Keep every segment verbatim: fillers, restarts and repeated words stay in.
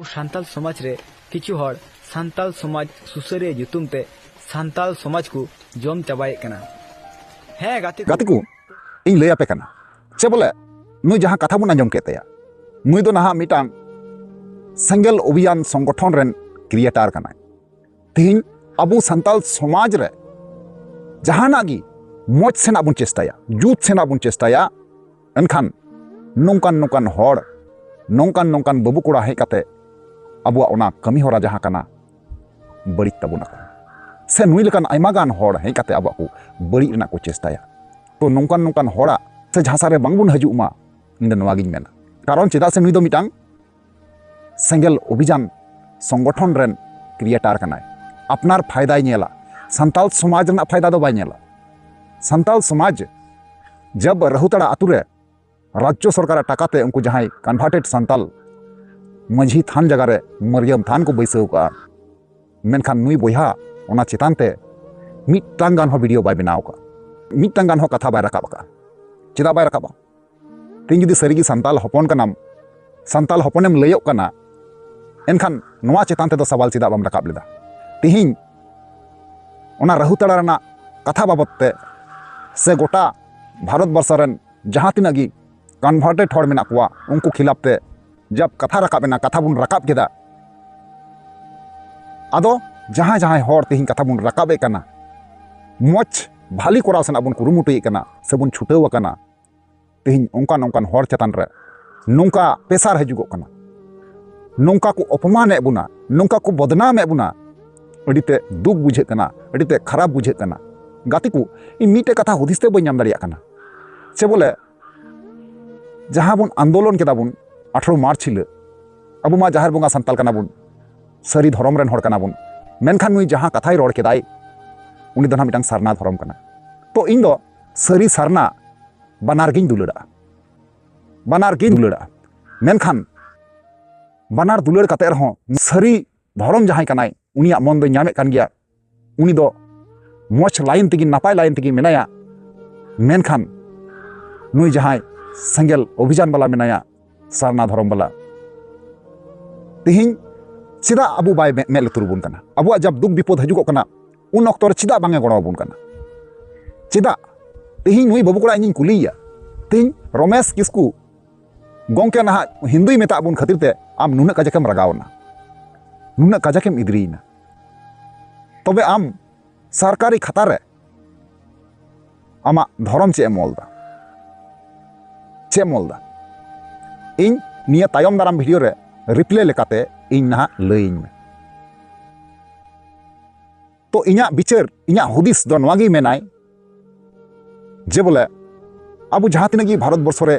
ᱥᱟᱱᱛᱟᱞ ᱥᱚᱢᱟᱡᱽ ᱨᱮ ᱠᱤᱪᱷᱩ ᱦᱚᱲ ᱥᱟᱱᱛᱟᱞ ᱥᱚᱢᱟᱡᱽ ᱥᱩᱥᱟᱹᱨᱤᱭᱟᱹ ᱧᱩᱛᱩᱢ ᱛᱮ ᱥᱟᱱᱛᱟᱞ ᱥᱚᱢᱟᱡᱽ ᱠᱚ ᱡᱚᱢ ᱪᱟᱵᱟᱭᱮᱫ ᱠᱟᱱᱟ᱾ ᱦᱮᱸ ᱜᱟᱛᱮ ᱠᱚ, ᱜᱟᱛᱮ ᱠᱚ, ᱤᱧ ᱞᱟᱹᱭ ᱟᱯᱮ ᱠᱟᱱᱟ᱾ ᱪᱮ ᱵᱚᱞᱮ, ᱱᱩᱭ ᱡᱟᱦᱟᱸ ᱠᱟᱛᱷᱟ ᱵᱚᱱ ᱟᱸᱡᱚᱢ ᱠᱮᱫ ᱛᱟᱭᱟ, ᱱᱩᱭ ᱫᱚ ᱱᱟᱦᱟᱜ ᱢᱤᱫᱴᱟᱝ ᱥᱮᱸᱜᱮᱞ ᱚᱵᱷᱤᱭᱟᱱ ᱥᱚᱝᱜᱚᱴᱷᱚᱱ ᱨᱮᱱ ᱠᱨᱤᱭᱮᱴᱟᱨ ᱠᱟᱱᱟᱭ᱾ ᱛᱮᱦᱮᱧ ᱟᱵᱚ ᱥᱟᱱᱛᱟᱞ ᱥᱚᱢᱟᱡᱽ ᱨᱮ ᱡᱟᱦᱟᱱᱟᱜ ᱜᱮ ᱢᱚᱡᱽ ᱥᱮᱱᱟᱜ ᱵᱚᱱ ᱪᱮᱥᱴᱟᱭᱟ, ᱡᱩᱛ ᱥᱮᱱᱟᱜ ᱵᱚᱱ ᱪᱮᱥᱴᱟᱭᱟ, ᱮᱱᱠᱷᱟᱱ ᱱᱚᱝᱠᱟᱱ ᱱᱚᱝᱠᱟᱱ ᱦᱚᱲ, ᱱᱚᱝᱠᱟᱱ ᱱᱚᱝᱠᱟᱱ ᱵᱟᱹᱵᱩ ᱠᱚᱲᱟ ᱦᱮᱡ ᱠᱟᱛᱮ ᱟᱵᱚᱣᱟᱜ ᱚᱱᱟ ᱠᱟᱹᱢᱤ ᱦᱚᱨᱟ ᱡᱟᱦᱟᱸ ᱠᱟᱱᱟ, ᱵᱟᱹᱲᱤᱡ ᱛᱟᱵᱚᱱᱟ ᱠᱚ᱾ ᱥᱮ ᱱᱩᱭ ᱞᱮᱠᱟᱱ ᱟᱭᱢᱟ ᱜᱟᱱ ᱦᱚᱲ ᱦᱮᱡ ᱠᱟᱛᱮ ᱟᱵᱚᱣᱟᱜ ᱠᱚ ᱵᱟᱹᱲᱤᱡ ᱨᱮᱱᱟᱜ ᱠᱚ ᱪᱮᱥᱴᱟᱭᱟ᱾ ᱛᱚ ᱱᱚᱝᱠᱟᱱ ᱱᱚᱝᱠᱟᱱ ᱦᱚᱲᱟᱜ ᱥᱮ ᱡᱷᱟᱸᱥᱟ ᱨᱮ ᱵᱟᱝᱵᱚᱱ ᱦᱤᱡᱩᱜ ᱢᱟ, ᱤᱧ ᱫᱚ ᱱᱚᱣᱟ ᱜᱤᱧ ᱢᱮᱱᱟ᱾ ᱠᱟᱨᱚᱱ ᱪᱮᱫᱟᱜ ᱥᱮ ᱱᱩᱭ ᱫᱚ ᱢᱤᱫᱴᱟᱝ ᱥᱮᱸᱜᱮᱞ ᱚᱵᱷᱤᱡᱟᱱ ᱥᱚᱝᱜᱚᱴᱷᱚᱱ ᱨᱮᱱ ᱠᱨᱤᱭᱮᱴᱟᱨ ᱠᱟᱱᱟᱭ᱾ ᱟᱯᱱᱟᱨ ᱯᱷᱟᱭᱫᱟᱭ ᱧᱮᱞᱟ, ᱥᱟᱱᱛᱟᱞ ᱥᱚᱢᱟᱡᱽ ᱨᱮᱱᱟᱜ ᱯᱷᱟᱭᱫᱟ ᱫᱚ ᱵᱟᱭ ᱧᱮᱞᱟ᱾ ᱥᱟᱱᱛᱟᱞ ᱥᱚᱢᱟᱡᱽ ᱡᱟᱵ ᱨᱟᱹᱦᱩᱛᱟᱲᱟ ᱟᱛᱩ ᱨᱮ ᱨᱟᱡᱽᱡᱚ ᱥᱚᱨᱠᱟᱨᱟᱜ ᱴᱟᱠᱟᱛᱮ ᱩᱱᱠᱩ ᱡᱟᱦᱟᱸᱭ ᱠᱚᱱᱵᱷᱟᱨᱴᱮᱰ ᱥᱟᱱᱛᱟᱞ ᱢᱟᱹᱡᱷᱤ ᱛᱷᱟᱱ ᱡᱟᱭᱜᱟ ᱨᱮ ᱢᱟᱹᱨᱭᱟᱹᱢ ᱛᱷᱟᱱ ᱠᱚ ᱵᱟᱹᱭᱥᱟᱹᱣ ᱠᱟᱜᱼᱟ, ᱢᱮᱱᱠᱷᱟᱱ ᱱᱩᱭ ᱵᱚᱭᱦᱟ ᱚᱱᱟ ᱪᱮᱛᱟᱱ ᱛᱮ ᱢᱤᱫᱴᱟᱝ ᱜᱟᱱ ᱦᱚᱸ ᱵᱷᱤᱰᱤᱭᱳ ᱵᱟᱭ ᱵᱮᱱᱟᱣ ᱠᱟᱜᱼᱟ, ᱢᱤᱫᱴᱟᱝ ᱜᱟᱱ ᱦᱚᱸ ᱠᱟᱛᱷᱟ ᱵᱟᱭ ᱨᱟᱠᱟᱵ ᱠᱟᱜᱼᱟ᱾ ᱪᱮᱫᱟᱜ ᱵᱟᱭ ᱨᱟᱠᱟᱵᱟ? ᱛᱮᱦᱮᱧ ᱡᱩᱫᱤ ᱥᱟᱹᱨᱤᱜᱮ ᱥᱟᱱᱛᱟᱞ ᱦᱚᱯᱚᱱ ᱠᱟᱱᱟᱢ, ᱥᱟᱱᱛᱟᱞ ᱦᱚᱯᱚᱱᱮᱢ ᱞᱟᱹᱭᱚᱜ ᱠᱟᱱᱟ, ᱮᱱᱠᱷᱟᱱ ᱱᱚᱣᱟ ᱪᱮᱛᱟᱱ ᱛᱮᱫᱚ ᱥᱟᱣᱟᱞ ᱪᱮᱫᱟᱜ ᱵᱟᱢ ᱨᱟᱠᱟᱵ ᱞᱮᱫᱟ? ᱛᱮᱦᱮᱧ ᱚᱱᱟ ᱨᱟᱹᱦᱩᱛᱟᱲᱟ ᱨᱮᱱᱟᱜ ᱠᱟᱛᱷᱟ ᱵᱟᱵᱚᱫ ᱛᱮ ᱥᱮ ᱜᱚᱴᱟ ᱵᱷᱟᱨᱚᱛ ᱵᱚᱨᱥᱚ ᱨᱮᱱ ᱡᱟᱦᱟᱸ ᱛᱤᱱᱟᱹᱜ ᱜᱮ ᱠᱚᱱᱵᱷᱟᱨᱴᱮᱰ ᱦᱚᱲ ᱢᱮᱱᱟᱜ ᱠᱚᱣᱟ, ᱩᱱᱠᱩ ᱠᱷᱤᱞᱟᱯ ᱛᱮ ᱡᱟᱵ ᱠᱟᱛᱷᱟ ᱨᱟᱠᱟᱵ ᱮᱱᱟ, ᱠᱟᱛᱷᱟ ᱵᱚᱱ ᱨᱟᱠᱟᱵ ᱠᱮᱫᱟ᱾ ᱟᱫᱚ ᱡᱟᱦᱟᱸᱭ ᱡᱟᱦᱟᱸᱭ ᱦᱚᱲ ᱛᱮᱦᱮᱧ ᱠᱟᱛᱷᱟ ᱵᱚᱱ ᱨᱟᱠᱟᱵ ᱮᱫ ᱠᱟᱱᱟ, ᱢᱚᱡᱽ ᱵᱷᱟᱞᱤ ᱠᱚᱨᱟᱣ ᱥᱮᱱᱟᱜ ᱵᱚᱱ ᱠᱩᱨᱩᱢᱩᱴᱩᱭᱮᱫ ᱠᱟᱱᱟ ᱥᱮᱵᱚᱱ ᱪᱷᱩᱴᱟᱹᱣ ᱟᱠᱟᱱᱟ, ᱛᱮᱦᱮᱧ ᱚᱱᱠᱟᱱ ᱚᱱᱠᱟᱱ ᱦᱚᱲ ᱪᱮᱛᱟᱱ ᱨᱮ ᱱᱚᱝᱠᱟ ᱯᱮᱥᱟᱨ ᱦᱤᱡᱩᱜᱚᱜ ᱠᱟᱱᱟ, ᱱᱚᱝᱠᱟ ᱠᱚ ᱚᱯᱚᱢᱟᱱᱮᱫ ᱵᱚᱱᱟ, ᱱᱚᱝᱠᱟ ᱠᱚ ᱵᱚᱫᱱᱟᱢᱮᱫ ᱵᱚᱱᱟ, ᱟᱹᱰᱤᱛᱮ ᱫᱩᱠ ᱵᱩᱡᱷᱟᱹᱜ ᱠᱟᱱᱟ, ᱟᱹᱰᱤᱛᱮ ᱠᱷᱟᱨᱟᱯ ᱵᱩᱡᱷᱟᱹᱜ ᱠᱟᱱᱟ᱾ ᱜᱟᱛᱮ ᱠᱚ, ᱤᱧ ᱢᱤᱫᱴᱮᱡ ᱠᱟᱛᱷᱟ ᱦᱩᱫᱤᱥ ᱛᱮ ᱵᱟᱹᱧ ᱧᱟᱢ ᱫᱟᱲᱮᱭᱟᱜ ᱠᱟᱱᱟ᱾ ᱪᱮ ᱵᱚᱞᱮ, ᱡᱟᱦᱟᱸ ᱵᱚᱱ ᱟᱱᱫᱳᱞᱚᱱ ᱠᱮᱫᱟ ᱵᱚᱱ ᱟᱴᱷᱨᱚ ᱢᱟᱨᱪ ᱦᱤᱞᱳᱜ, ᱟᱵᱚ ᱢᱟ ᱡᱟᱦᱮᱨ ᱵᱚᱸᱜᱟ ᱥᱟᱱᱛᱟᱞ ᱠᱟᱱᱟ ᱵᱚᱱ, ᱥᱟᱹᱨᱤ ᱫᱷᱚᱨᱚᱢ ᱨᱮᱱ ᱦᱚᱲ ᱠᱟᱱᱟ ᱵᱚᱱ, ᱢᱮᱱᱠᱷᱟᱱ ᱱᱩᱭ ᱡᱟᱦᱟᱸ ᱠᱟᱛᱷᱟᱭ ᱨᱚᱲ ᱠᱮᱫᱟᱭ, ᱩᱱᱤ ᱫᱚ ᱱᱟᱦᱟᱜ ᱢᱤᱫᱴᱟᱝ ᱥᱟᱨᱱᱟ ᱫᱷᱚᱨᱚᱢ ᱠᱟᱱᱟ᱾ ᱛᱚ ᱤᱧ ᱫᱚ ᱥᱟᱹᱨᱤ ᱥᱟᱨᱱᱟ ᱵᱟᱱᱟᱨ ᱜᱤᱧ ᱫᱩᱞᱟᱹᱲᱟᱜᱼᱟ, ᱵᱟᱱᱟᱨ ᱜᱤᱧ ᱫᱩᱞᱟᱹᱲᱟᱜᱼᱟ᱾ ᱢᱮᱱᱠᱷᱟᱱ ᱵᱟᱱᱟᱨ ᱫᱩᱞᱟᱹᱲ ᱠᱟᱛᱮ ᱨᱮᱦᱚᱸ ᱥᱟᱹᱨᱤ ᱫᱷᱚᱨᱚᱢ ᱡᱟᱦᱟᱸᱭ ᱠᱟᱱᱟᱭ, ᱩᱱᱤᱭᱟᱜ ᱢᱚᱱ ᱫᱚᱧ ᱧᱟᱢᱮᱫ ᱠᱟᱱ ᱜᱮᱭᱟ᱾ ᱩᱱᱤ ᱫᱚ ᱢᱚᱡᱽ ᱞᱟᱭᱤᱱ ᱛᱮᱜᱮ, ᱱᱟᱯᱟᱭ ᱞᱟᱭᱤᱱ ᱛᱮᱜᱮ ᱢᱮᱱᱟᱭᱟ᱾ ᱢᱮᱱᱠᱷᱟᱱ ᱱᱩᱭ ᱡᱟᱦᱟᱸᱭ ᱥᱮᱸᱜᱮᱞ ᱚᱵᱷᱤᱡᱟᱱ ᱵᱟᱞᱟ ᱢᱮᱱᱟᱭᱟ, ᱥᱟᱨᱱᱟ ᱫᱷᱚᱨᱚᱢ ᱵᱟᱞᱟ, ᱛᱮᱦᱮᱧ ᱪᱮᱫᱟᱜ ᱟᱵᱚ ᱵᱟᱭ ᱢᱮ-, ᱢᱮᱫ ᱞᱩᱛᱩᱨ ᱟᱵᱚᱱ ᱠᱟᱱᱟ? ᱟᱵᱚᱣᱟᱜ ᱡᱟᱵ ᱫᱩᱠ ᱵᱤᱯᱚᱫ ᱦᱤᱡᱩᱜᱚᱜ ᱠᱟᱱᱟ, ᱩᱱ ᱚᱠᱛᱚ ᱨᱮ ᱪᱮᱫᱟᱜ ᱵᱟᱝ ᱮ ᱜᱚᱲᱚ ᱟᱵᱚᱱ ᱠᱟᱱᱟ? ᱪᱮᱫᱟᱜ? ᱛᱮᱦᱮᱧ ᱱᱩᱭ ᱵᱟᱹᱵᱩ ᱠᱚᱲᱟ ᱤᱧᱤᱧ ᱠᱩᱞᱤᱭᱮᱭᱟ, ᱛᱮᱦᱮᱧ ᱨᱚᱢᱮᱥ ᱠᱤᱥᱠᱩ ᱜᱚᱢᱠᱮ ᱱᱟᱦᱟᱜ ᱦᱤᱱᱫᱩᱭ ᱢᱮᱛᱟᱜ ᱵᱚᱱ ᱠᱷᱟᱹᱛᱤᱨ ᱛᱮ ᱟᱢ ᱱᱩᱱᱟᱹᱜ ᱠᱟᱡᱟᱠᱮᱢ ᱨᱟᱜᱟᱣ ᱮᱱᱟ, ᱱᱩᱱᱟᱹᱜ ᱠᱟᱡᱟᱠᱮᱢ ᱤᱫᱽᱨᱤᱭᱮᱱᱟ, ᱛᱚᱵᱮ ᱟᱢ ᱥᱚᱨᱠᱟᱨᱤ ᱠᱷᱟᱛᱟ ᱨᱮ ᱟᱢᱟᱜ ᱫᱷᱚᱨᱚᱢ ᱪᱮᱫ ᱮᱢ ᱚᱞ ᱮᱫᱟ? ᱪᱮᱫ ᱮᱢ ᱚᱞ ᱮᱫᱟ? ᱤᱧ ᱱᱤᱭᱟᱹ ᱛᱟᱭᱚᱢ ᱫᱟᱨᱟᱢ ᱵᱷᱤᱰᱤᱭᱳ ᱨᱮ ᱨᱤᱯᱞᱟᱭ ᱞᱮᱠᱟᱛᱮ ᱤᱧ ᱱᱟᱦᱟᱜ ᱞᱟᱹᱭᱟᱹᱧ ᱢᱮ᱾ ᱛᱚ ᱤᱧᱟᱹᱜ ᱵᱤᱪᱟᱹᱨ, ᱤᱧᱟᱹᱜ ᱦᱩᱫᱤᱥ ᱫᱚ ᱱᱚᱣᱟ ᱜᱮᱭ ᱢᱮᱱᱟᱭ ᱡᱮ ᱵᱚᱞᱮ ᱟᱵᱚ ᱡᱟᱦᱟᱸ ᱛᱤᱱᱟᱹᱜ ᱜᱮ ᱵᱷᱟᱨᱚᱛ ᱵᱚᱨᱥᱚ ᱨᱮ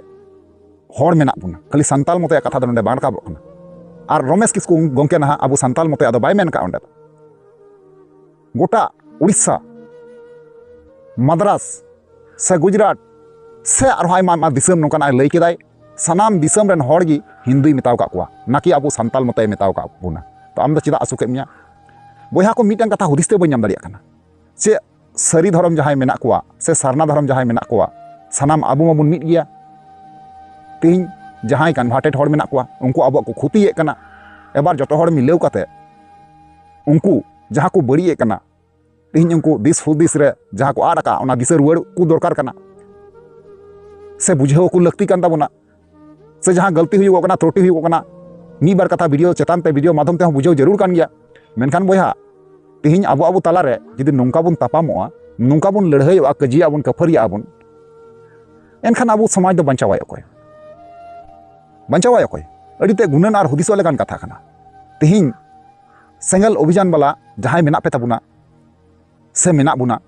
ᱦᱚᱲ ᱢᱮᱱᱟᱜ ᱵᱚᱱᱟ, ᱠᱷᱟᱹᱞᱤ ᱥᱟᱱᱛᱟᱞ ᱢᱚᱛᱚᱭᱟᱜ ᱠᱟᱛᱷᱟ ᱫᱚ ᱱᱚᱰᱮ ᱵᱟᱝ ᱨᱟᱠᱟᱵᱚᱜ ᱠᱟᱱᱟ᱾ ᱟᱨ ᱨᱚᱢᱮᱥ ᱠᱤᱥᱠᱩ ᱜᱚᱢᱠᱮ ᱱᱟᱦᱟᱜ ᱟᱵᱚ ᱥᱟᱱᱛᱟᱞ ᱢᱚᱛᱚᱭᱟᱜ ᱫᱚ ᱵᱟᱭ ᱢᱮᱱ ᱠᱟᱜ ᱚᱸᱰᱮ ᱫᱚ᱾ ᱜᱚᱴᱟ ᱩᱲᱤᱥᱥᱟ, ᱢᱟᱫᱽᱨᱟᱥ ᱥᱮ ᱜᱩᱡᱽᱨᱟᱴ ᱥᱮ ᱟᱨᱦᱚᱸ ᱟᱭᱢᱟ ᱟᱭᱢᱟ ᱫᱤᱥᱚᱢ ᱱᱚᱝᱠᱟᱱᱟᱜ ᱮ ᱞᱟᱹᱭ ᱠᱮᱫᱟᱭ, ᱥᱟᱱᱟᱢ ᱫᱤᱥᱚᱢ ᱨᱮᱱ ᱦᱚᱲ ᱜᱮ ᱦᱤᱱᱫᱩᱭ ᱢᱮᱛᱟᱣ ᱠᱟᱜ ᱠᱚᱣᱟ, ᱱᱟᱠᱤ ᱟᱵᱚ ᱥᱟᱱᱛᱟᱞ ᱢᱚᱛᱚᱭ ᱢᱮᱛᱟᱣ ᱠᱟᱜ ᱵᱚᱱᱟ᱾ ᱛᱚ ᱟᱢ ᱫᱚ ᱪᱮᱫᱟᱜ ᱟᱹᱥᱩᱠᱮᱫ ᱢᱮᱭᱟ? ᱵᱚᱭᱦᱟ ᱠᱚ, ᱢᱤᱫᱴᱟᱝ ᱠᱟᱛᱷᱟ ᱦᱩᱫᱤᱥ ᱛᱮ ᱵᱟᱹᱧ ᱧᱟᱢ ᱫᱟᱲᱮᱭᱟᱜ ᱠᱟᱱᱟ, ᱪᱮᱫ ᱥᱟᱹᱨᱤ ᱫᱷᱚᱨᱚᱢ ᱡᱟᱦᱟᱸᱭ ᱢᱮᱱᱟᱜ ᱠᱚᱣᱟ ᱥᱮ ᱥᱟᱨᱱᱟ ᱫᱷᱚᱨᱚᱢ ᱡᱟᱦᱟᱸᱭ ᱢᱮᱱᱟᱜ ᱠᱚᱣᱟ, ᱥᱟᱱᱟᱢ ᱟᱵᱚ ᱢᱟᱵᱚᱱ ᱢᱤᱫ ᱜᱮᱭᱟ᱾ ᱛᱮᱦᱮᱧ ᱡᱟᱦᱟᱸᱭ ᱠᱚᱱᱵᱷᱟᱨᱴᱮᱰ ᱦᱚᱲ ᱢᱮᱱᱟᱜ ᱠᱚᱣᱟ, ᱩᱱᱠᱩ ᱟᱵᱚᱣᱟᱜ ᱠᱚ ᱠᱷᱚᱛᱤᱭᱮᱫ ᱠᱟᱱᱟ᱾ ᱮᱵᱟᱨ ᱡᱚᱛᱚ ᱦᱚᱲ ᱢᱤᱞᱟᱹᱣ ᱠᱟᱛᱮ ᱩᱱᱠᱩ ᱡᱟᱦᱟᱸ ᱠᱚ ᱵᱟᱹᱲᱤᱡ ᱮᱫ ᱠᱟᱱᱟ, ᱛᱮᱦᱮᱧ ᱩᱱᱠᱩ ᱫᱤᱥ ᱦᱩᱫᱤᱥ ᱨᱮ ᱡᱟᱦᱟᱸ ᱠᱚ ᱟᱫ ᱟᱠᱟᱫ, ᱚᱱᱟ ᱫᱤᱥᱟᱹ ᱨᱩᱣᱟᱹᱲ ᱠᱚ ᱫᱚᱨᱠᱟᱨ ᱠᱟᱱᱟ, ᱥᱮ ᱵᱩᱡᱷᱟᱹᱣ ᱠᱚ ᱞᱟᱹᱠᱛᱤ ᱠᱟᱱ ᱛᱟᱵᱚᱱᱟ᱾ ᱥᱮ ᱡᱟᱦᱟᱸ ᱜᱟᱹᱞᱛᱤ ᱦᱩᱭᱩᱜᱚᱜ ᱠᱟᱱᱟ, ᱛᱨᱩᱴᱤ ᱦᱩᱭᱩᱜᱚᱜ ᱠᱟᱱᱟ, ᱢᱤᱫ ᱵᱟᱨ ᱠᱟᱛᱷᱟ ᱵᱷᱤᱰᱤᱭᱳ ᱪᱮᱛᱟᱱ ᱛᱮ, ᱵᱷᱤᱰᱤᱭᱳ ᱢᱟᱫᱽᱫᱷᱚᱢ ᱛᱮᱦᱚᱸ ᱵᱩᱡᱷᱟᱹᱣ ᱡᱟᱹᱨᱩᱲ ᱠᱟᱱ ᱜᱮᱭᱟ᱾ ᱢᱮᱱᱠᱷᱟᱱ ᱵᱚᱭᱦᱟ, ᱛᱮᱦᱮᱧ ᱟᱵᱚ ᱟᱵᱚ ᱛᱟᱞᱟᱨᱮ ᱡᱩᱫᱤ ᱱᱚᱝᱠᱟ ᱵᱚᱱ ᱛᱟᱯᱟᱢᱚᱜᱼᱟ, ᱱᱚᱝᱠᱟ ᱵᱚᱱ ᱞᱟᱹᱲᱦᱟᱹᱭᱚᱜᱼᱟ, ᱠᱟᱹᱡᱤᱭᱟᱜ ᱵᱚᱱ, ᱠᱟᱹᱯᱷᱟᱹᱨᱤᱭᱟᱜᱼᱟ ᱵᱚᱱ, ᱮᱱᱠᱷᱟᱱ ᱟᱵᱚ ᱥᱚᱢᱟᱡᱽ ᱫᱚ ᱵᱟᱧᱪᱟᱣᱟᱭ ᱚᱠᱚᱭ? ᱵᱟᱧᱪᱟᱣᱟᱭ ᱚᱠᱚᱭ? ᱟᱹᱰᱤ ᱛᱮ ᱜᱩᱱᱟᱹᱱ ᱟᱨ ᱦᱩᱫᱤᱥᱚᱜ ᱞᱮᱠᱟᱱ ᱠᱟᱛᱷᱟ ᱠᱟᱱᱟ᱾ ᱛᱮᱦᱮᱧ ᱥᱮᱸᱜᱮᱞ ᱚᱵᱷᱤᱡᱟᱱ ᱵᱟᱞᱟ ᱡᱟᱦᱟᱸᱭ ᱢᱮᱱᱟᱜ ᱯᱮ ᱛᱟᱵᱚᱱᱟ ᱥᱮ ᱢᱮᱱᱟᱜ ᱵᱚᱱᱟ,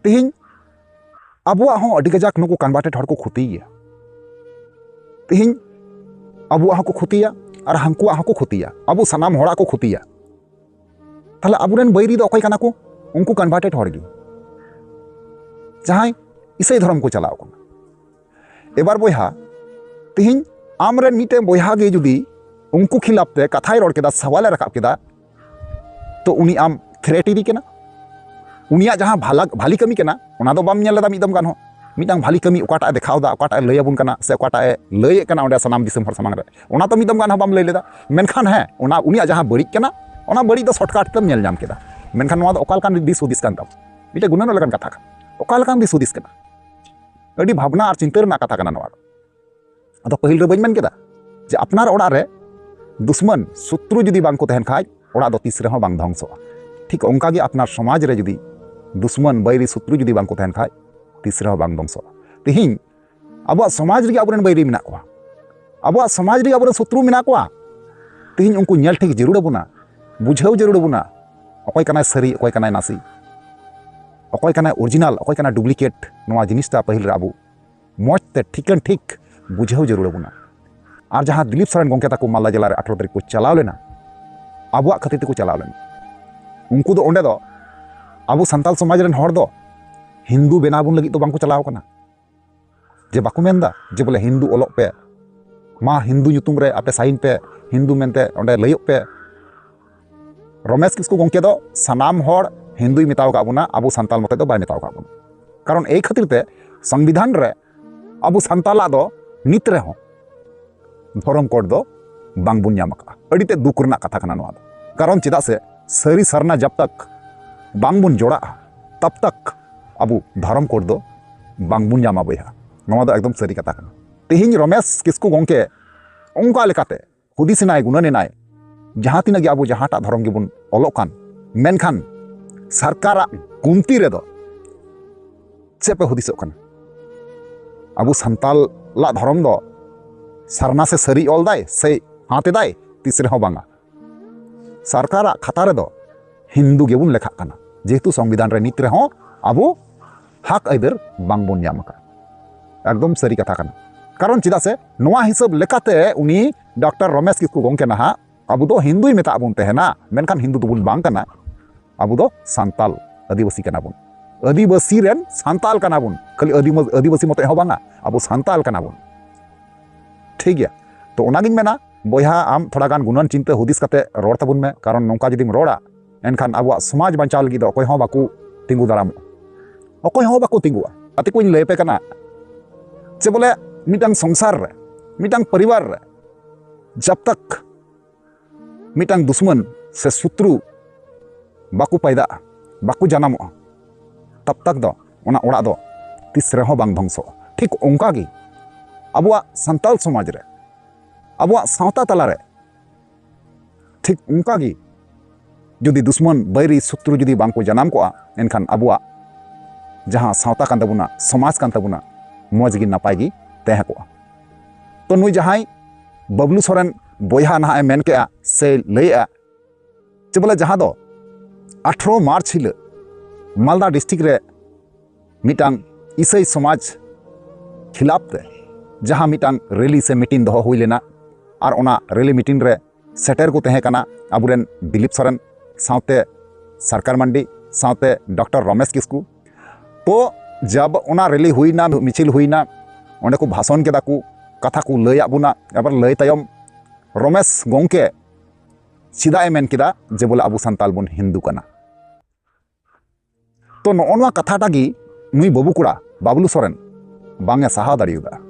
ᱛᱮᱦᱮᱧ ᱟᱵᱚᱣᱟᱜ ᱦᱚᱸ ᱟᱹᱰᱤ ᱠᱟᱡᱟᱠ ᱱᱩᱠᱩ ᱠᱚᱱᱵᱷᱟᱨᱴᱮᱰ ᱦᱚᱲ ᱠᱚ ᱠᱷᱚᱛᱤ ᱜᱮᱭᱟ᱾ ᱛᱮᱦᱮᱧ ᱟᱵᱚᱣᱟᱜ ᱦᱚᱸᱠᱚ ᱠᱷᱚᱛᱤᱭᱟ ᱟᱨ ᱦᱟᱱᱠᱩᱣᱟᱜ ᱦᱚᱸᱠᱚ ᱠᱷᱚᱛᱤᱭᱟ, ᱟᱵᱚ ᱥᱟᱱᱟᱢ ᱦᱚᱲᱟᱜ ᱠᱚ ᱠᱷᱚᱛᱤᱭᱟ᱾ ᱛᱟᱦᱞᱮ ᱟᱵᱚᱨᱮᱱ ᱵᱟᱹᱭᱨᱤ ᱫᱚ ᱚᱠᱚᱭ ᱠᱟᱱᱟ ᱠᱚ? ᱩᱱᱠᱩ ᱠᱚᱱᱵᱷᱟᱨᱴᱮᱰ ᱦᱚᱲ ᱜᱮ, ᱡᱟᱦᱟᱸᱭ ᱤᱥᱟᱹᱭ ᱫᱷᱚᱨᱚᱢ ᱠᱚ ᱪᱟᱞᱟᱣ ᱠᱟᱱᱟ᱾ ᱮᱵᱟᱨ ᱵᱚᱭᱦᱟ, ᱛᱮᱦᱮᱧ ᱟᱢᱨᱮᱱ ᱢᱤᱫᱴᱮᱱ ᱵᱚᱭᱦᱟ ᱜᱮ ᱡᱩᱫᱤ ᱩᱱᱠᱩ ᱠᱷᱤᱞᱟᱯ ᱛᱮ ᱠᱟᱛᱷᱟᱭ ᱨᱚᱲ ᱠᱮᱫᱟ, ᱥᱟᱣᱟᱞᱮ ᱨᱟᱠᱟᱵ ᱠᱮᱫᱟ, ᱛᱚ ᱩᱱᱤ ᱟᱢ ᱛᱷᱨᱮᱴ ᱮᱫᱮ ᱠᱟᱱᱟ, ᱩᱱᱤᱭᱟᱜ ᱡᱟᱦᱟᱸ ᱵᱷᱟᱞᱟ-, ᱵᱷᱟᱞᱤ ᱠᱟᱹᱢᱤ ᱠᱟᱱᱟ, ᱚᱱᱟ ᱫᱚ ᱵᱟᱢ ᱧᱮᱞ ᱞᱮᱫᱟ ᱢᱤᱫ ᱫᱚᱢ ᱜᱟᱱ ᱦᱚᱸ᱾ ᱢᱤᱫᱴᱟᱝ ᱵᱷᱟᱞᱤ ᱠᱟᱹᱢᱤ ᱚᱠᱟᱴᱟᱜ ᱮ ᱫᱮᱠᱷᱟᱣ ᱮᱫᱟ, ᱚᱠᱟᱴᱟᱜ ᱮ ᱞᱟᱹᱭ ᱟᱵᱚᱱ ᱠᱟᱱᱟ, ᱥᱮ ᱚᱠᱟᱴᱟᱜ ᱮ ᱞᱟᱹᱭᱮᱫ ᱠᱟᱱᱟ ᱚᱸᱰᱮ ᱥᱟᱱᱟᱢ ᱫᱤᱥᱚᱢ ᱦᱚᱲ ᱥᱟᱢᱟᱝ ᱨᱮ, ᱚᱱᱟ ᱛᱚ ᱢᱤᱫ ᱫᱚᱢ ᱜᱟᱱ ᱦᱚᱸ ᱵᱟᱢ ᱞᱟᱹᱭ ᱞᱮᱫᱟ᱾ ᱢᱮᱱᱠᱷᱟᱱ ᱦᱮᱸ, ᱚᱱᱟ ᱩᱱᱤᱭᱟᱜ ᱡᱟᱦᱟᱸ ᱵᱟᱹᱲᱤᱡ ᱠᱟᱱᱟ, ᱚᱱᱟ ᱵᱟᱹᱲᱤᱡ ᱫᱚ ᱥᱚᱨᱴᱠᱟᱴ ᱛᱮᱢ ᱧᱮᱞ ᱧᱟᱢ ᱠᱮᱫᱟ᱾ ᱢᱮᱱᱠᱷᱟᱱ ᱱᱚᱣᱟ ᱫᱚ ᱚᱠᱟ ᱞᱮᱠᱟᱱ ᱫᱤᱥ ᱦᱩᱫᱤᱥ ᱠᱟᱱ ᱛᱟᱢ? ᱢᱤᱫᱴᱮᱱ ᱜᱩᱱᱟᱹᱱᱚᱜ ᱞᱮᱠᱟᱱ ᱠᱟᱛᱷᱟ ᱠᱟᱱᱟ᱾ ᱚᱠᱟ ᱞᱮᱠᱟᱱ ᱫᱤᱥ ᱦᱩᱫᱤᱥ ᱠᱟᱱᱟ? ᱟᱹᱰᱤ ᱵᱷᱟᱵᱽᱱᱟ ᱟᱨ ᱪᱤᱱᱛᱟᱹ ᱨᱮᱱᱟᱜ ᱠᱟᱛᱷᱟ ᱠᱟᱱᱟ ᱱᱚᱣᱟ ᱫᱚ᱾ ᱟᱫᱚ ᱯᱟᱹᱦᱤᱞ ᱨᱮ ᱵᱟᱹᱧ ᱢᱮᱱ ᱠᱮᱫᱟ ᱡᱮ ᱟᱯᱱᱟᱨ ᱚᱲᱟᱜ ᱨᱮ ᱫᱩᱥᱢᱟᱱ, ᱥᱚᱛᱨᱩ ᱡᱩᱫᱤ ᱵᱟᱝ ᱠᱚ ᱛᱟᱦᱮᱱ ᱠᱷᱟᱡ, ᱚᱲᱟᱜ ᱫᱚ ᱛᱤᱥ ᱨᱮᱦᱚᱸ ᱵᱟᱝ ᱫᱷᱚᱝᱥᱚᱜᱼᱟ? ᱴᱷᱤᱠ ᱚᱱᱠᱟ ᱜᱮ ᱟᱯᱱᱟᱨ ᱥᱚᱢᱟᱡᱽ ᱨᱮ ᱡᱩᱫᱤ ᱫᱩᱥᱢᱟᱱ, ᱵᱟᱹᱭᱨᱤ, ᱥᱚᱛᱨᱩ ᱡᱩᱫᱤ ᱵᱟᱝ ᱠᱚ ᱛᱟᱦᱮᱱ ᱠᱷᱟᱡ, ᱛᱤᱥ ᱨᱮᱦᱚᱸ ᱵᱟᱝ ᱫᱷᱚᱝᱥᱚᱜᱼᱟ᱾ ᱛᱤᱦᱤᱧ ᱟᱵᱚᱣᱟᱜ ᱥᱚᱢᱟᱡᱽ ᱨᱮᱜᱮ ᱟᱵᱚᱨᱮᱱ ᱵᱟᱹᱭᱨᱤ ᱢᱮᱱᱟᱜ ᱠᱚᱣᱟ, ᱟᱵᱚᱣᱟᱜ ᱥᱚᱢᱟᱡᱽ ᱨᱮᱜᱮ ᱟᱵᱚᱨᱮᱱ ᱥᱚᱛᱨᱩ ᱢᱮᱱᱟᱜ ᱠᱚᱣᱟ᱾ ᱛᱤᱦᱤᱧ ᱩᱱᱠᱩ ᱧᱮᱞ ᱴᱷᱤᱠ ᱡᱟᱹᱨᱩᱲ ᱟᱵᱚᱱᱟ, ᱵᱩᱡᱷᱟᱹᱣ ᱡᱟᱹᱨᱩᱲ ᱟᱵᱚᱱᱟ᱾ ᱚᱠᱚᱭ ᱠᱟᱱᱟᱭ ᱥᱟᱹᱨᱤ, ᱚᱠᱚᱭ ᱠᱟᱱᱟᱭ ᱱᱟᱥᱮ, ᱚᱠᱚᱭ ᱠᱟᱱᱟᱭ ᱚᱨᱤᱡᱤᱱᱟᱞ, ᱚᱠᱚᱭ ᱠᱟᱱᱟᱭ ᱰᱩᱯᱞᱤᱠᱮᱴ, ᱱᱚᱣᱟ ᱡᱤᱱᱤᱥᱴᱟ ᱯᱟᱹᱦᱤᱞ ᱨᱮ ᱟᱵᱚ ᱢᱚᱡᱽ ᱛᱮ ᱴᱷᱤᱠᱟᱹᱱ ᱴᱷᱤᱠ ᱵᱩᱡᱷᱟᱹᱣ ᱡᱟᱹᱨᱩᱲ ᱟᱵᱚᱱᱟ᱾ ᱟᱨ ᱡᱟᱦᱟᱸ ᱫᱤᱞᱤᱯ ᱥᱚᱨᱮᱱ ᱜᱚᱢᱠᱮ ᱛᱟᱠᱚ ᱢᱟᱞᱫᱟ ᱡᱮᱞᱟ ᱨᱮ ᱟᱴᱷᱨᱚ ᱛᱟᱹᱨᱤᱠᱷ ᱠᱚ ᱪᱟᱞᱟᱣ ᱞᱮᱱᱟ, ᱟᱵᱚᱣᱟᱜ ᱠᱷᱟᱹᱛᱤᱨ ᱛᱮᱠᱚ ᱪᱟᱞᱟᱣ ᱞᱮᱱᱟ᱾ ᱩᱱᱠᱩ ᱫᱚ ᱚᱸᱰᱮ ᱫᱚ ᱟᱵᱚ ᱥᱟᱱᱛᱟᱞ ᱥᱚᱢᱟᱡᱽ ᱨᱮᱱ ᱦᱚᱲ ᱫᱚ ᱦᱤᱱᱫᱩ ᱵᱮᱱᱟᱣ ᱵᱚᱱ ᱞᱟᱹᱜᱤᱫ ᱫᱚ ᱵᱟᱝᱠᱚ ᱪᱟᱞᱟᱣ ᱠᱟᱱᱟ᱾ ᱡᱮ ᱵᱟᱠᱚ ᱢᱮᱱᱫᱟ ᱡᱮ ᱵᱚᱞᱮ ᱦᱤᱱᱫᱩ ᱚᱞᱚᱜ ᱯᱮ, ᱢᱟ ᱦᱤᱱᱫᱩ ᱧᱩᱛᱩᱢ ᱨᱮ ᱟᱯᱮ ᱥᱟᱭᱤᱱ ᱯᱮ, ᱦᱤᱱᱫᱩ ᱢᱮᱱᱛᱮ ᱚᱸᱰᱮ ᱞᱟᱹᱭᱚᱜ ᱯᱮ᱾ ᱨᱚᱢᱮᱥ ᱠᱤᱥᱠᱩ ᱜᱚᱢᱠᱮ ᱫᱚ ᱥᱟᱱᱟᱢ ᱦᱚᱲ ᱦᱤᱱᱫᱩᱭ ᱢᱮᱛᱟᱣ ᱟᱠᱟᱫ ᱵᱚᱱᱟ, ᱟᱵᱚ ᱥᱟᱱᱛᱟᱞ ᱢᱚᱛᱚ ᱫᱚ ᱵᱟᱭ ᱢᱮᱛᱟᱣ ᱟᱠᱟᱫ ᱵᱚᱱᱟ᱾ ᱠᱟᱨᱚᱱ ᱮᱭ ᱠᱷᱟᱹᱛᱤᱨ ᱛᱮ ᱥᱚᱝᱵᱤᱫᱷᱟᱱ ᱨᱮ ᱟᱵᱚ ᱥᱟᱱᱛᱟᱞᱟᱜ ᱫᱚ ᱱᱤᱛ ᱨᱮᱦᱚᱸ ᱫᱷᱚᱨᱚᱢ ᱠᱳᱰ ᱫᱚ ᱵᱟᱝᱵᱚᱱ ᱧᱟᱢ ᱟᱠᱟᱫᱼᱟ᱾ ᱟᱹᱰᱤ ᱛᱮᱫ ᱫᱩᱠ ᱨᱮᱱᱟᱜ ᱠᱟᱛᱷᱟ ᱠᱟᱱᱟ ᱱᱚᱣᱟ ᱫᱚ᱾ ᱠᱟᱨᱚᱱ ᱪᱮᱫᱟᱜ ᱥᱮ ᱥᱟᱹᱨᱤ ᱥᱟᱨᱱᱟ ᱡᱟᱵ ᱛᱟᱠ ᱵᱟᱝᱵᱚᱱ ᱡᱚᱲᱟᱜᱼᱟ, ᱛᱟᱵ ᱛᱟᱠ ᱟᱵᱚ ᱫᱷᱚᱨᱚᱢ ᱠᱳᱰ ᱫᱚ ᱵᱟᱝᱵᱚᱱ ᱧᱟᱢᱟ ᱵᱚᱭᱦᱟ᱾ ᱱᱚᱣᱟ ᱫᱚ ᱮᱠᱫᱚᱢ ᱥᱟᱹᱨᱤ ᱠᱟᱛᱷᱟ ᱠᱟᱱᱟ᱾ ᱛᱮᱦᱮᱧ ᱨᱚᱢᱮᱥ ᱠᱤᱥᱠᱩ ᱜᱚᱢᱠᱮ ᱚᱱᱠᱟ ᱞᱮᱠᱟᱛᱮ ᱦᱩᱫᱤᱥ ᱮᱱᱟᱭ, ᱜᱩᱱᱟᱹᱱ ᱮᱱᱟᱭ, ᱡᱟᱦᱟᱸ ᱛᱤᱱᱟᱹᱜ ᱜᱮ ᱟᱵᱚ ᱡᱟᱦᱟᱸᱴᱟᱜ ᱫᱷᱚᱨᱚᱢ ᱜᱮᱵᱚᱱ ᱚᱞᱚᱜ ᱠᱟᱱ, ᱢᱮᱱᱠᱷᱟᱱ ᱥᱚᱨᱠᱟᱨᱟᱜ ᱜᱩᱱᱛᱤ ᱨᱮᱫᱚ ᱪᱮᱫ ᱯᱮ ᱦᱩᱫᱤᱥᱚᱜ ᱠᱟᱱᱟ? ᱟᱵᱚ ᱥᱟᱱᱛᱟᱞᱟᱜ ᱫᱷᱚᱨᱚᱢ ᱫᱚ ᱥᱟᱨᱱᱟ ᱥᱮ ᱥᱟᱹᱨᱤ ᱚᱞ ᱫᱟᱭ ᱥᱮ ᱦᱟᱛ ᱮᱫᱟᱭ? ᱛᱤᱥ ᱨᱮᱦᱚᱸ ᱵᱟᱝᱟ᱾ ᱥᱚᱨᱠᱟᱨᱟᱜ ᱠᱷᱟᱛᱟ ᱨᱮᱫᱚ ᱦᱤᱱᱫᱩ ᱜᱮᱵᱚᱱ ᱞᱮᱠᱷᱟᱜ ᱠᱟᱱᱟ, ᱡᱮᱦᱮᱛᱩ ᱥᱚᱝᱵᱤᱫᱷᱟᱱ ᱨᱮ ᱱᱤᱛ ᱨᱮᱦᱚᱸ ᱟᱵᱚ ᱦᱟᱠ ᱟᱹᱭᱫᱟᱹᱨ ᱵᱟᱝᱵᱚᱱ ᱧᱟᱢ ᱟᱠᱟᱫᱟ᱾ ᱮᱠᱫᱚᱢ ᱥᱟᱹᱨᱤ ᱠᱟᱛᱷᱟ ᱠᱟᱱᱟ᱾ ᱠᱟᱨᱚᱱ ᱪᱮᱫᱟᱜ ᱥᱮ ᱱᱚᱣᱟ ᱦᱤᱥᱟᱹᱵ ᱞᱮᱠᱟᱛᱮ ᱩᱱᱤ ᱰᱚᱠᱴᱚᱨ ᱨᱚᱢᱮᱥ ᱠᱤᱥᱠᱩ ᱜᱚᱢᱠᱮ ᱱᱟᱦᱟᱜ ᱟᱵᱚ ᱫᱚ ᱦᱤᱱᱫᱩᱭ ᱢᱮᱛᱟᱜ ᱵᱚᱱ ᱛᱟᱦᱮᱱᱟ, ᱢᱮᱱᱠᱷᱟᱱ ᱦᱤᱱᱫᱩ ᱫᱚᱵᱚᱱ ᱵᱟᱝ ᱠᱟᱱᱟ᱾ ᱟᱵᱚ ᱫᱚ ᱥᱟᱱᱛᱟᱞ, ᱟᱹᱫᱤᱵᱟᱹᱥᱤ ᱠᱟᱱᱟ ᱵᱚᱱ᱾ ᱟᱹᱫᱤᱵᱟᱹᱥᱤ ᱨᱮᱱ ᱥᱟᱱᱛᱟᱞ ᱠᱟᱱᱟ ᱵᱚᱱ, ᱠᱷᱟᱹᱞᱤ ᱟᱹᱫᱤᱢᱟᱹ-, ᱟᱹᱫᱤᱵᱟᱹᱥᱤ ᱢᱚᱛᱚᱡ ᱦᱚᱸ ᱵᱟᱝᱟ, ᱟᱵᱚ ᱥᱟᱱᱛᱟᱞ ᱠᱟᱱᱟ ᱵᱚᱱ᱾ ᱴᱷᱤᱠ ᱜᱮᱭᱟ, ᱛᱚ ᱚᱱᱟᱜᱤᱧ ᱢᱮᱱᱟ, ᱵᱚᱭᱦᱟ, ᱟᱢ ᱛᱷᱚᱲᱟ ᱜᱟᱱ ᱜᱩᱱᱟᱹᱱ ᱪᱤᱱᱛᱟᱹ ᱦᱩᱫᱤᱥ ᱠᱟᱛᱮ ᱨᱚᱲ ᱛᱟᱵᱚᱱ ᱢᱮ, ᱠᱟᱨᱚᱱ ᱱᱚᱝᱠᱟ ᱡᱩᱫᱤᱢ ᱨᱚᱲᱟ, ᱮᱱᱠᱷᱟᱱ ᱟᱵᱚᱣᱟᱜ ᱥᱚᱢᱟᱡᱽ ᱵᱟᱧᱪᱟᱣ ᱞᱟᱹᱜᱤᱫ ᱫᱚ ᱚᱠᱚᱭ ᱦᱚᱸ ᱵᱟᱠᱚ ᱛᱤᱸᱜᱩ ᱫᱟᱨᱟᱢᱚᱜᱼᱟ, ᱚᱠᱚᱭ ᱦᱚᱸ ᱵᱟᱠᱚ ᱛᱤᱸᱜᱩᱜᱼᱟ᱾ ᱜᱟᱛᱮ ᱠᱚᱧ ᱞᱟᱹᱭ ᱟᱯᱮ ᱠᱟᱱᱟ ᱡᱮ ᱵᱚᱞᱮ ᱢᱤᱫᱴᱟᱝ ᱥᱚᱝᱥᱟᱨ ᱨᱮ, ᱢᱤᱫᱴᱟᱝ ᱯᱚᱨᱤᱵᱟᱨ ᱨᱮ ᱡᱟᱵ ᱛᱟᱠ ᱢᱤᱫᱴᱟᱝ ᱫᱩᱥᱢᱟᱱ ᱥᱮ ᱥᱩᱛᱨᱩ ᱵᱟᱠᱚ ᱯᱟᱭᱫᱟᱜᱼᱟ, ᱵᱟᱠᱚ ᱡᱟᱱᱟᱢᱚᱜᱼᱟ, ᱛᱟᱵ ᱛᱟᱠ ᱫᱚ ᱚᱱᱟ ᱚᱲᱟᱜ ᱫᱚ ᱛᱤᱥ ᱨᱮᱦᱚᱸ ᱵᱟᱝ ᱫᱷᱚᱝᱥᱚᱜᱼᱟ᱾ ᱴᱷᱤᱠ ᱚᱱᱠᱟ ᱜᱮ ᱟᱵᱚᱣᱟᱜ ᱥᱟᱱᱛᱟᱞ ᱥᱚᱢᱟᱡᱽ ᱨᱮ, ᱟᱵᱚᱣᱟᱜ ᱥᱟᱶᱛᱟ ᱛᱟᱞᱟᱨᱮ ᱴᱷᱤᱠ ᱚᱱᱠᱟ ᱜᱮ ᱡᱩᱫᱤ ᱫᱩᱥᱢᱟᱱ, ᱵᱟᱹᱭᱨᱤ, ᱥᱩᱛᱨᱩ ᱡᱩᱫᱤ ᱵᱟᱝ ᱠᱚ ᱡᱟᱱᱟᱢ ᱠᱚᱜᱼᱟ, ᱮᱱᱠᱷᱟᱱ ᱟᱵᱚᱣᱟᱜ ᱡᱟᱦᱟᱸ ᱥᱟᱶᱛᱟ ᱠᱟᱱ ᱛᱟᱵᱚᱱᱟ, ᱥᱚᱢᱟᱡᱽ ᱠᱟᱱ ᱛᱟᱵᱚᱱᱟ, ᱢᱚᱡᱽ ᱜᱮ ᱱᱟᱯᱟᱭ ᱜᱮ ᱛᱟᱦᱮᱸ ᱠᱚᱜᱼᱟ᱾ ᱛᱚ ᱱᱩᱭ ᱡᱟᱦᱟᱸᱭ ᱵᱟᱵᱞᱩ ᱥᱚᱨᱮᱱ ᱵᱚᱭᱦᱟ ᱱᱟᱦᱟᱜ ᱮ ᱢᱮᱱ ᱠᱮᱜᱼᱟ ᱥᱮ ᱞᱟᱹᱭᱮᱜᱼᱟ ᱡᱮ ᱵᱚᱞᱮ ᱡᱟᱦᱟᱸ ᱫᱚ ᱟᱴᱷᱨᱚ ᱢᱟᱨᱪ ᱦᱤᱞᱳᱜ ᱢᱟᱞᱫᱟ ᱰᱤᱥᱴᱨᱤᱠᱴ ᱨᱮ ᱢᱤᱫᱴᱟᱝ ᱤᱥᱟᱹᱭ ᱥᱚᱢᱟᱡᱽ ᱠᱷᱤᱞᱟᱯ ᱛᱮ ᱡᱟᱦᱟᱸ ᱢᱤᱫᱴᱟᱝ ᱨᱮᱞᱤ ᱥᱮ ᱢᱤᱴᱤᱝ ᱫᱚᱦᱚ ᱦᱩᱭ ᱞᱮᱱᱟ, ᱟᱨ ᱚᱱᱟ ᱨᱮᱞᱤ ᱢᱤᱴᱤᱝ ᱨᱮ ᱥᱮᱴᱮᱨ ᱠᱚ ᱛᱟᱦᱮᱸ ᱠᱟᱱᱟ ᱟᱵᱚᱨᱮᱱ ᱫᱤᱞᱤᱯ ᱥᱚᱨᱮᱱ, ᱥᱟᱶᱛᱮ ᱥᱚᱨᱠᱟᱨ ᱢᱟᱱᱰᱤ, ᱥᱟᱶᱛᱮ ᱰᱚᱠᱴᱚᱨ ᱨᱚᱢᱮᱥ ᱠᱤᱥᱠᱩ᱾ ᱛᱚ ᱡᱟᱵ ᱚᱱᱟ ᱨᱮᱞᱤ ᱦᱩᱭᱱᱟ, ᱢᱤᱪᱷᱤᱞ ᱦᱩᱭᱱᱟ, ᱚᱸᱰᱮ ᱠᱚ ᱵᱷᱟᱥᱚᱱ ᱠᱮᱫᱟ ᱠᱚ, ᱠᱟᱛᱷᱟ ᱠᱚ ᱞᱟᱹᱭᱟᱫ ᱵᱚᱱᱟ᱾ ᱟᱵᱟᱨ ᱞᱟᱹᱭ ᱛᱟᱭᱚᱢ ᱨᱚᱢᱮᱥ ᱜᱚᱢᱠᱮ ᱪᱮᱫᱟᱜ ᱮ ᱢᱮᱱ ᱠᱮᱫᱟ ᱡᱮ ᱵᱚᱞᱮ ᱟᱵᱚ ᱥᱟᱱᱛᱟᱞ ᱵᱚᱱ ᱦᱤᱱᱫᱩ ᱠᱟᱱᱟ? ᱛᱚ ᱱᱚᱜᱼᱚ ᱱᱚᱣᱟ ᱠᱟᱛᱷᱟᱴᱟᱜ ᱜᱮ ᱱᱩᱭ ᱵᱟᱹᱵᱩ ᱠᱚᱲᱟ ᱵᱟᱵᱞᱩ ᱥᱚᱨᱮᱱ ᱵᱟᱝ ᱮ ᱥᱟᱦᱟᱣ ᱫᱟᱲᱮᱭᱟᱫᱟ᱾